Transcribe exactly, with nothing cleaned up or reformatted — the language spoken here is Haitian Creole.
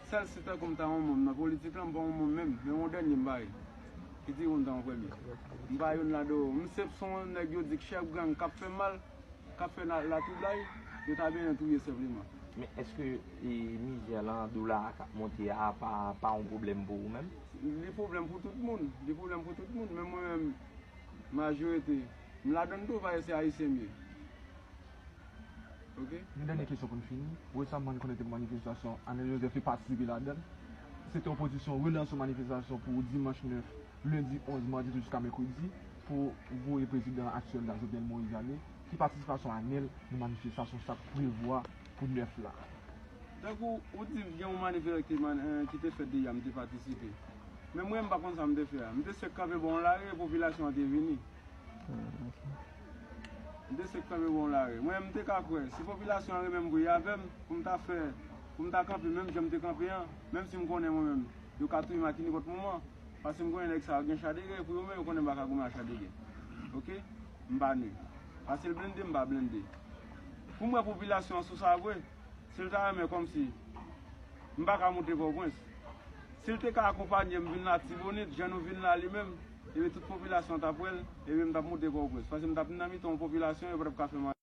Sèl si tankou m ta yon moun nan politik la, m pa yon moun menm, men yon dènye m pa ye. Ki di ou m ta yon premye. M pa youn ladan yo. M se p son nèg yo di k chèf gang k ap fè mal, k ap fè la, latwoublay, yo ta benyen touye senpleman. Men èske e, mizè lan, dola a k ap monte a pa, pa yon pwoblèm pou ou menm? Li pwoblèm pou tout moun. Li pwoblèm pou tout moun. Men mwen menm, majorite, m ladan l tou, paske se ayisyen m ye. Ok? Yon dènye kesyon pou n fini. Resaman, n konnen te gen manifestasyon, Anèl Jozèf te patisipe ladan l. Se te yon pozisyon relanse yon manifestasyon pou dimanch nèf, lendi onz, madi douz jiska mèkredi, pou voye prezidan aktyèl la, Jovenel Moïse, ale. Ki patisipasyon Anèl nan manifestasyon sa k prevwa pou nèf la? Tankou ou di gen yon manifestasyon ki man-, eh, ki te fèt deja, m te patisipe. Men mwen, m pa konn sa m te fè a. M te sèk kanpe bò yon lari, popilasyon an te vini. M te sèk kanpe bò yon lari. Mwen, m te ka kwè, si popilasyon an renmen m pou y avè m, pou m ta fè, pou m ta kanpe menm jan m te kanpe an, menm si m konnen mwen menm, yo ka touye m ak ninpòt moman, paske m konnen nèg sa yo gen cha de gè, pou yo menm, yo konnen m pa ka goumen ak cha de gè. Ok? M pa nwi. Paske l blende, m pa blende. Pou m wè popilasyon an sou sa vre, si l ta renmen kòmsi m pa ka moute Pòtoprens. Si l te ka akonpanye m vin Latibonit, jan nou vin la li menm, ebyen tout popilasyon an t ap wè l, ebyen m t ap moute Pòtoprens. Paske m t ap nan mitan yon popilasyon, yo pa t ap ka fè m